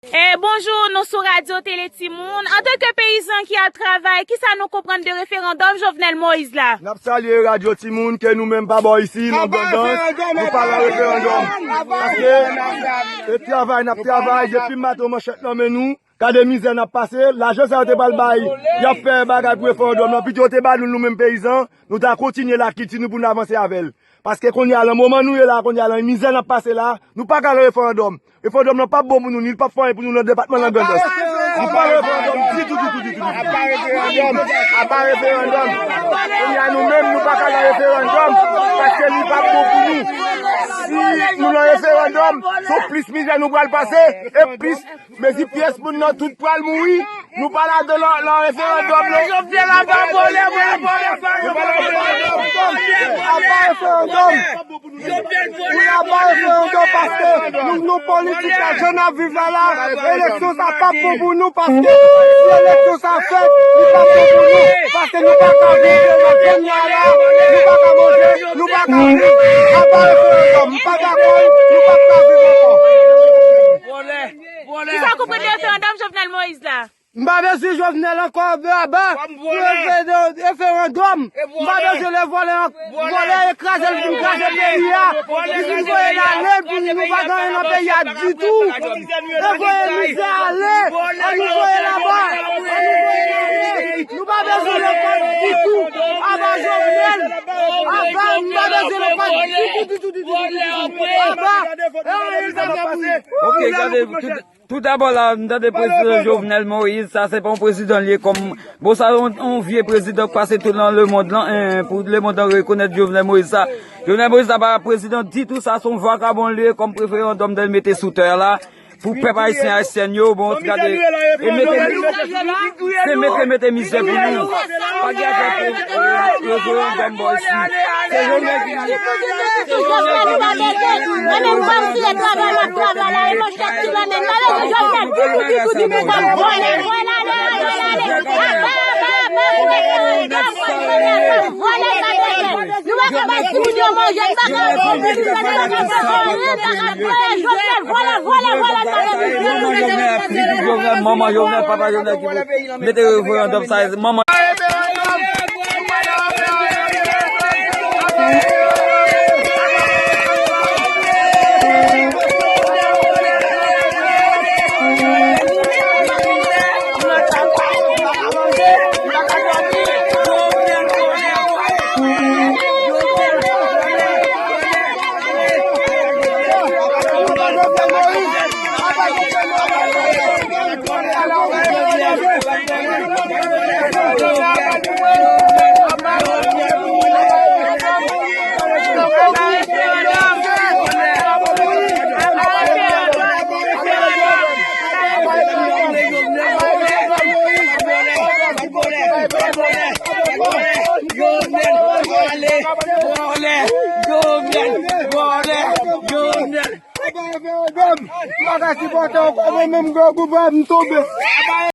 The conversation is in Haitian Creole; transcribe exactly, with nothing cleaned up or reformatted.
E bonjou, nou sou Radyo Tele Timoun. Antanke peyizan ki ap travay, kisa nou konprann de referandòm Jovenel Moïse la? N ap salye Radyo Timoun, ke nou menm pa bò isi, nan Grandans, nou pa nan referandòm. Paske, e travay, n ap travay, depi maten manchèt nan men nou, gade mizè n ap pase, lajan sa yo te pral bay, y ap fè bagay pou referandòm nan, pito yo te ba nou, nou menm peyizan, nou ta kontinye lakilti nou pou n avanse avè l. Paske kounye a, nan moman nou ye la, kounye a, nan mizè n ap pase la, nou pa ka nan referandòm. Referandòm nan p ap bon pou nou, ni l p ap fè anyen pou nou nan depatman nan Grandans. Nou pa nan referandòm ditou, ditou, ditou, ditou. Apa referandòm, apa referandòm. Kounye a, nou menm, nou pa ka nan referandòm, paske li p ap bon pou nou. Si nou nan referandòm, se plis mizè nou pral pase, e plis mezi pyès moun nan tout pral mouri. Nou pa ladan nan, nan referandòm, non. Jovenel aba vòlè, vòlè, vòlè, vòlè, vòlè. Apa referandòm. Wi, apa referandòm, paske nou, nou politik la, jan n ap viv la, la, eleksyon sa p ap bon pou nou, paske si eleksyon sa fèt, li p ap bon pou nou, paske nou pa ka viv devan kounye a la, nou pa ka manje, nou pa ka viv. Apa referandòm, m pa dakò, nou p ap ka viv ankò. Kisa w konprann de referandòm Jovenel Moïse la? M pa bezwen Jovenel ankò, aba. Referandòm. M pa bezwen lè vòlè an-, vòlè ekraze l, vin kraze peyi a. Li vin voye l ale, epi nou pa gen anyen nan peyi a ditou. E voye mizè ale, ann nou voye l aba. Ann nou voye l ale. Nou pa bezwen lè kòb ditou. Aba Jovenel. Aba, m pa bezwen lè kòb ditou, ditou, ditou, ditou, ditou. Aba. E anyen m pa gen pou li. Ok, gade, tout, Toudabò la, m tande prezidan Jovenel Moïse, sa se pa yon prezidan li ye kòm, bon, sa yon, yon vye prezidan k pase tou nan lemonn lan, en, pou lemonn lan rekonèt Jovenel Moïse sa. Jovenel Moïse sa pa prezidan ditou, sa se yon vakabon li ye kòm referandòm l mete sou tè la, pou pèp ayisyen, ayisyèn yo, bon, gade, e mete, se mete, mete mizè pou nou. Pa gen afè pou, pou, pou referandòm bò isi. Se Jovenel ki, se Jovenel ki vini. Manman Jovenel, papa Jovenel ki pou mete referandòm sa, manman. Jovenel, vòlè, Jovenel, vòlè, Jovenel. Apa referandòm, m pa ka sipòte ankò, mwen menm grangou pa m tonbe.